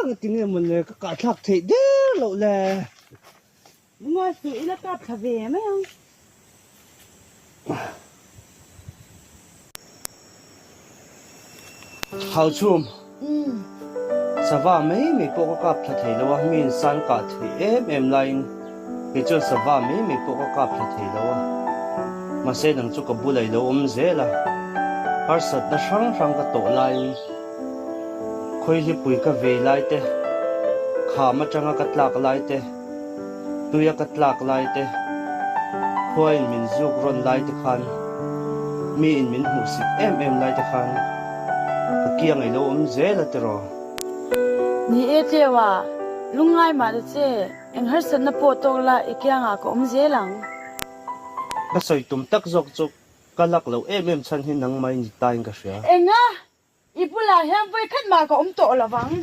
Ngatinge maw le ka kah thlak theih der loh le. Lungawi suh ila kap thla ve mai ang. Hauchhum, Sava mai mai pawh ka kap thla thei lo a, mi insan kah theih em em laiin kei chuan sava mai mai pawh ka kap thla thei lo a. Mahse nang chu ka bula i lo awm zel a, harsatna hrang hrang ka tawh laiin khawihlipui ka vei lai te, kham atanga ka tlak lai te, Tuia ka tlak lai te, khuain min zuk rawn lai te khan, miin min hmuhsit em em lai te khan ka kiang ei lo awm zel a tiraw? Ni e Tleua, lungngai mah ta che, eng harsatna pawh tawk la i kiangah ka awm zel ang. Ka sawi tum tak zawk chu ka lak loh em em chhan hi nangmah i ni tain ka hria. Enga? I bulah hian vawi khat mah ka awm tawh lo vang.